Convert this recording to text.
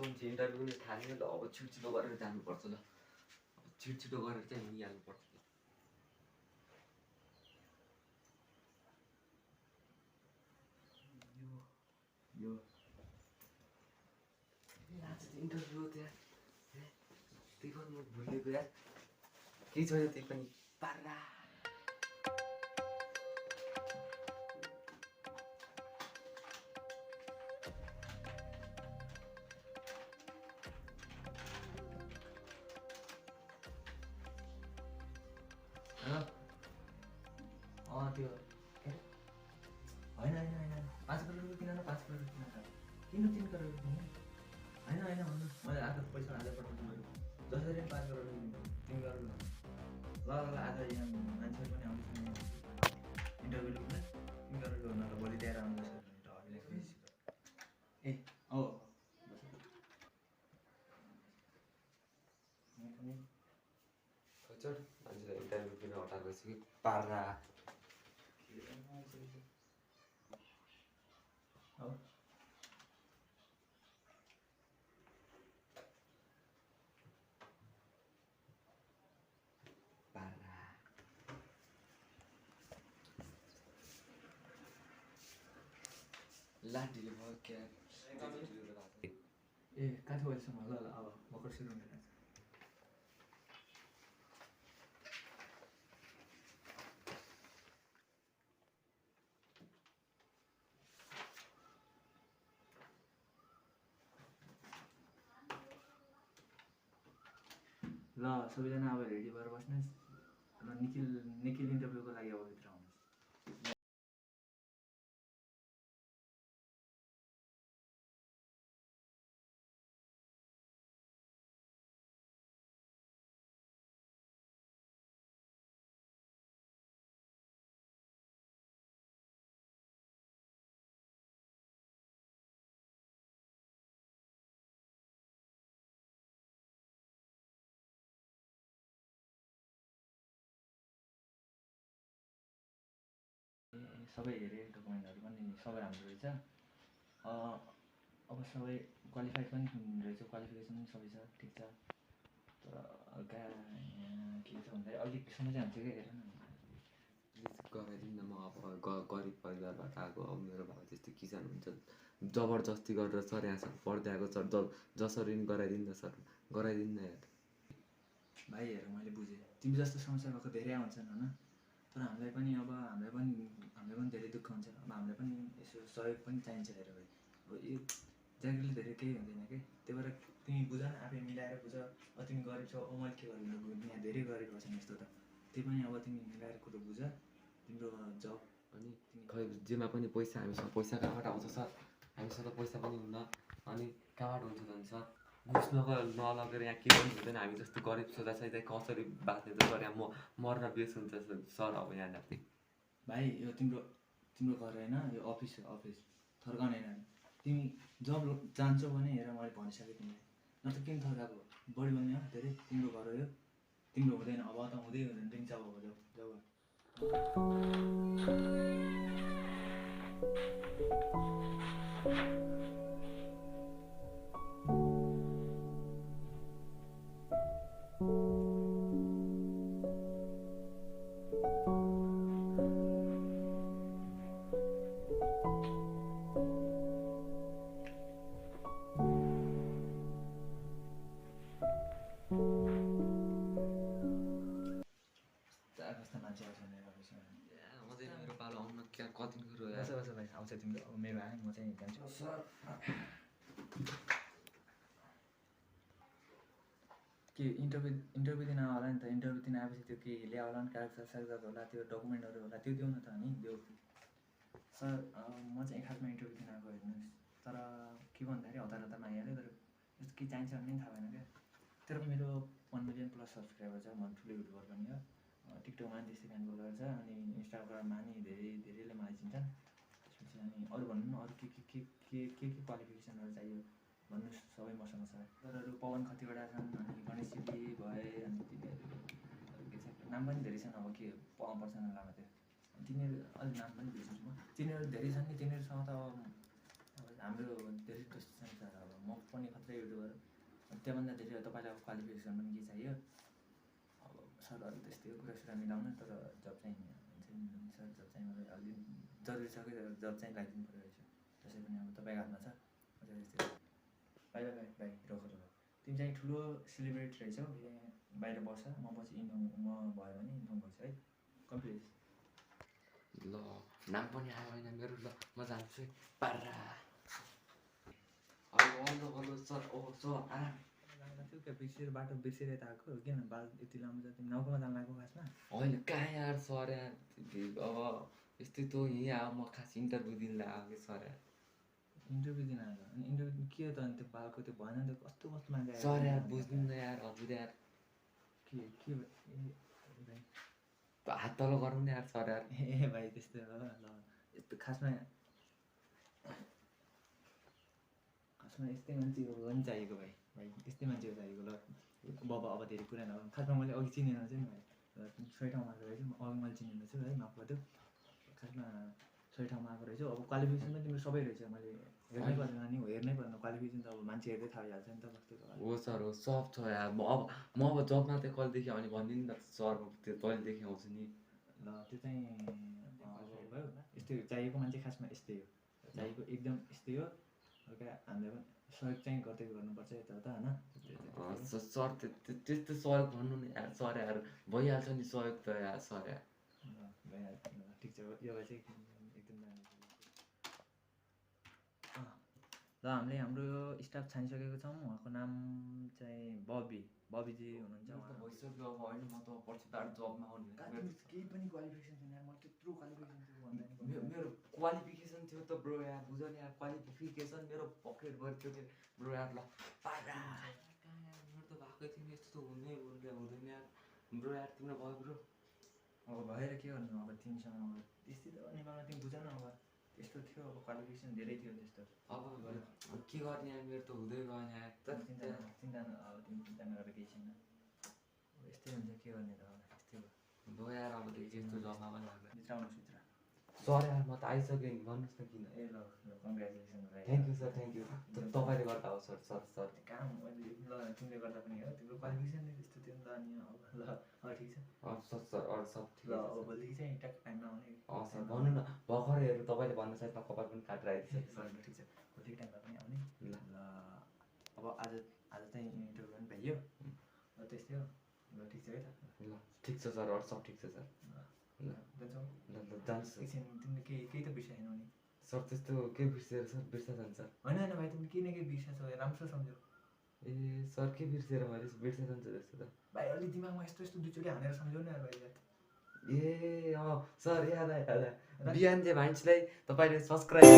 मान्छे इन्टरभ्यू पनि थाल्यो ल अब छिटो गरेर जानुपर्छ ल अब छिटो गरेर चाहिँ हिँडिहाल्नुपर्छ ल यो आज इन्टरभ्यू त्यहाँ त्यही पनि म भुलेको यार केही छैन त्यही पनि पारा त्यो होइन 5 करोड रुपियाँ किन 5 करोड रुपियाँ किन 3 करोड रुपियाँ होइन भन्नु मैले आधा पैसा आज पठाउँछु मैले जसरी 5 करोड 3 करोड ल आज यहाँ मान्छेहरू पनि आउँछ इन्टरभ्यू लिँदा 3 करोड हुन त भोलि त्यहाँ आउँदैछ ए हो खचड मान्छेलाई इन्टरभ्यू दिन हटाएको छु कि पारा लाटीले भयो क्या ए कहाँ थियो अहिलेसम्म ल अब भर्खर सुरु हुने रहेछ ल सबैजना अब रेडी भएर बस्नुहोस् र निखिल इन्टरभ्यूको लागि अब भित्र आउनुहोस् सबै हेरेँ डकुमेन्टहरू पनि सबै राम्रो रहेछ अब सबै क्वालिफाइड पनि रहेछ क्वालिफिकेसन पनि सबै छ ठिक छ तर हल्का यहाँ के छ भन्दाखेरि अलिक समस्या हुन्छ क्या हेर न प्लिज गराइदिनु न म अब गरिब परिवारबाट आएको अब मेरो भाउ त्यस्तो किसान हुन्छ जबरजस्ती गरेर सर यहाँसम्म पढ्दै आएको सर जसरी पनि गराइदिनु न सर गराइदिनु न यार भाइ हेर मैले बुझेँ तिमी जस्तो समस्या भएको धेरै आउँछन् होइन तर हामीलाई पनि धेरै दुःख हुन्छ अब हामीलाई पनि यसो सहयोग पनि चाहिन्छ हेर भाइ अब यो ज्याकेटले धेरै केही हुँदैन कि त्यही भएर तिमी बुझ न आफै मिलाएर बुझ तिमी गरिब छौ मैले के गरिदिनु यहाँ धेरै गरिब छन् यस्तो त त्यही पनि अब तिमी मिलाएर कुरो बुझ तिम्रो जब अनि खै जेमा पनि पैसा हामीसँग पैसा कहाँबाट आउँछ सर हामीसँग पैसा पनि हुन्न अनि कहाँबाट हुन्छ त सर घुस नलगेर यहाँ के पनि हुँदैन हामी जस्तो गरिब छोराछोरी कसरी बाँच्ने त सर यहाँ मर्न बेस हुन्छ सर अब यहाँ नाप्ने भाइ यो तिम्रो घर होइन यो अफिस हो अफिस थर्काउने होइन तिमी जब जान्छौ भने हेर मैले भनिसकेँ तिमीलाई नत्र किन थर्काएको बढी भन्ने हो धेरै तिम्रो घर हो यो तिम्रो हुँदैन अब त हुँदै हुँदैन तिमी चाहिँ अब जाऊ बस भाइ आउँछ तिम्रो अब मेरो आयो म चाहिँ जान्छु सर के इन्टरभ्यू दिन होला नि त इन्टरभ्यू दिन आएपछि त्यो के ल्यायो होला नि कागजात होला त्यो डकुमेन्टहरू होला त्यो देऊ न त अनि देऊ सर म चाहिँ खासमा इन्टरभ्यू दिन आएको हेर्नुहोस् तर के भन्दाखेरि हतारमा आइहाल्यो तर यस्तो के चाहिन्छ भन्ने पनि थाहा भएन क्या तर मेरो 1 मिलियन प्लस सब्सक्राइबर छ म ठुलो युट्युबर पनि हो टिकटकमा पनि त्यस्तै फ्यान फलोवर छ अनि इन्स्टाग्राममा नि धेरैले मलाई चिन्छन् त्यसपछि अनि अरू भन्नु न अरू के क्वालिफिकेसनहरू चाहियो भन्नुहोस् सबै मसँग छ सरहरू पवन खतिवडा छन् अनि गणेश छेत्री भए अनि तिनीहरू अरू के छ नाम पनि धेरै छन् अब के पर्सनल लामा त्यो तिनीहरू अलिक नाम पनि बिर्सिन्छु म तिनीहरू धेरै छन् नि तिनीहरूसँग त अब हाम्रो धेरै क्वेसन छ अब म पनि खत्रै युट्युबर त्योभन्दा धेरै तपाईँलाई अब क्वालिफिकेसन पनि के चाहियो अब सरहरू त्यस्तै हो कुरा सुरा मिलाउन तर जब चाहिँ हुन्छ नि सर जब चाहिँ मलाई अलि जरुरी छ कि जब चाहिँ लगाइदिनु पऱ्यो रहेछ त्यसै पनि अब तपाईँको हातमा छ त्यस्तै बाहिर बाई रोक तिमी चाहिँ ठुलो सेलिब्रेटी रहेछौ बाहिर बस म पछि इन्फर्म म भयो भने इन्फर्म गर्छु है कम्प्लिट ल नाम पनि आयो होइन मेरो ल म जान्छु है पारा हेलो हेलो सर ओ सर आराम त्यो क्या बिर्सेर बाटो बिर्सेर यता आएको किन बाल यति लामो छ तिमी नौकोमा जानु लाग्यो खासमा होइन कहाँ यार सर यार अब यस्तै त यहीँ आयो म खास इन्टरभ्यू दिनलाई आएको कि सर यार इन्टरभ्यू दिन आएको अनि इन्टरभ्यू के हो त अनि त्यो बालको त्यो भएन नि त कस्तो कस्तो मान्छे आयो सर यार बुझ्नु न यार हजुर यार के भाइ हात तल गरौँ न यार सर यार ए भाइ त्यस्तै हो ल यस्तो खासमा यस्तै मान्छे हो नि चाहिएको भाइ यस्तै मान्छे हो चाहिएको ल बाबा अब धेरै कुरा नगरौँ खासमा मैले अघि चिनेन चाहिँ नि भाइ र सही ठाउँमा आएको रहेछु अघि मैले चिनेन छु है माफ गरिदेऊ खासमा सही ठाउँमा आएको रहेछु अब क्वालिफिकेसन पनि तिम्रो सबै रहेछ मैले हेर्नै पर्दैन नि हेर्नै पर्दैन क्वालिफिकेसन त अब मान्छे हेर्दै थाहा भइहाल्छ नि त कस्तो हो सर हो सब छ यार म अब जबमा चाहिँ कहिले देखेँ भने भनिदिनु न सर त्यो तैँले देखेँ आउँछु नि ल त्यो चाहिँ भयो यस्तै चाहिएको मान्छे खासमा यस्तै हो चाहिएको एकदम यस्तै हो हल्का हामीले पनि सहयोग चाहिँ गर्दै गर्नुपर्छ यताउता होइन सर त्यस्तो सहयोग भन्नु नि यार सर यार भइहाल्छ नि सहयोग त यार सर यार भइहाल्छ ठिक छ यो भए चाहिँ एकदम ल हामीले हाम्रो स्टाफ छानिसकेको छौँ उहाँको नाम चाहिँ बबीजी हुनुहुन्छ भइसक्यो अब होइन म त पर्सि त जबमा आउने केही पनि क्वालिफिकेसन छैन म त्यत्रो क्वालिफिकेसन थियो भन्दा मेरो क्वालिफिकेसन थियो त ब्रो यार बुझ नि यार क्वालिफिकेसन मेरो पकेटभर थियो कि ब्रो यार ल मेरो त भएकै थियो नि यस्तो त हुँदैन यार ब्रो यार तिम्रो भयो ब्रो अब भएर के गर्नु अब तिमीसँग अब त्यस्तै त नेपालमा तिमी बुझ न अब यस्तो थियो अब क्वालिफिकेसन धेरै थियो त्यस्तो अब के गर्ने यार मेरो त हुँदै गएन यार चिन्ता अब तिमी चिन्ता नगरेर केही छैन अब यस्तै हुन्छ के गर्ने त अब यस्तै भयो यार अब यस्तो जबमा पनि लाग्दैन भित्र आउनुहोस् भित्र सर यार म त आइसकेँ नि भन्नुहोस् न किन ए ल congratulation thank you sir thank you तपाईँले गर्दा हो सर काम मैले ल तिमीले गर्दा पनि हो तिम्रो क्वालिफिकेसन नै त्यस्तो थियो नि त अनि अब ल ठिक छ सर अरू सब ठिक ल अब भोलिदेखि चाहिँ ट्याक टाइममा आउने सर भन्नु न भर्खरहरू तपाईँले भन्नु साथमा कपाल पनि काटेर आइदिन्छ सर ठिक छ भोलिको टाइममा पनि आउने ल अब आज चाहिँ इन्टरभ्यू पनि पाइयो ल त्यस्तै हो ल ठिक छ है त ल ठिक छ सर अरू सब ठिक छ सर ल जान्छौ ल जान्छु तिमीले केही त बिर्साएनौ नि सर त्यस्तो के बिर्सेर सर बिर्सा जान्छ होइन भाइ तिमीले केही न केही बिर्साछौ राम्रो सम्झौ ए सर के बिर्सेर मैले बिर्सा जान्छ जस्तो त भाइ अलि दिमागमा यस्तो दुईचोटि हानेर सम्झौ न भाइलाई ए सर याद आयो बिहान चाहिँ भाइन्सलाई तपाईँले सब्सक्राइब